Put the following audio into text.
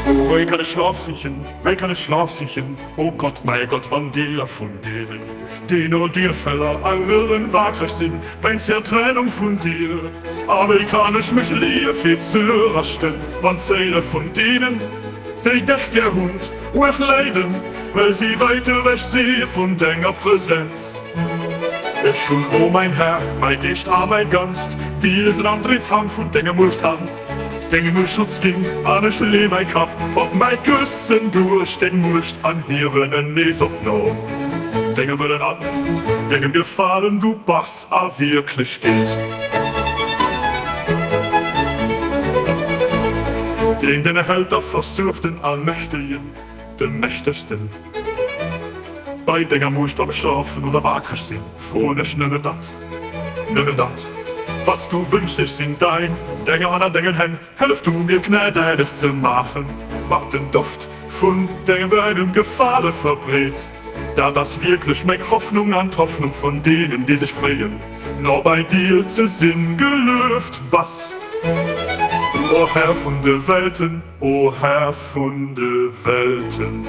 O wéi kann ech Schlaf sichen, wéi kann ech Schlaf sichen, o Gott, mäi Gott, wann deeër vun deenen, déi no dir verlaangen, waakreg sinn, wéinst der Trennung vun dir? A wéi kann ech mech leeë fir ze raschten, wann d'Séile vun deenen, déi dech gär hunn, uerg leiden, well si wäit ewech si vun denger Presenz? Ech hunn, o mäin Här, mäi Geescht a mäi ganzt Wiesen an d'Riets Hand vun denger Muecht an dengem Schutz ginn, an ech lee mäi Kapp op mäi Këssen duerch deng Muecht an hiewen en nees op no dengem Wëllen an dengem Gefalen, du bass a Wierklechkeet deen, deen erhält a versuergt den Allmächtegen, de Mächtegsten. Bei denger Muecht ob ech schlofen oder waakreg sinn, froen ech nëmme dat, nëmmen dat, wat s du wënschs. Ech sinn dein Dénger an an dengen Hänn, hëllef du mir gnädeg ze maachen, wat den Doft vun dengem Wëllen Gefale verbreet. Dat ass wierklech meng Hoffnung an d'Hoffnung vun deenen, déi sech freeën, no bei dir ze sinn. Gelueft bass du, o Här vun de Welten, o Här vun de Welten.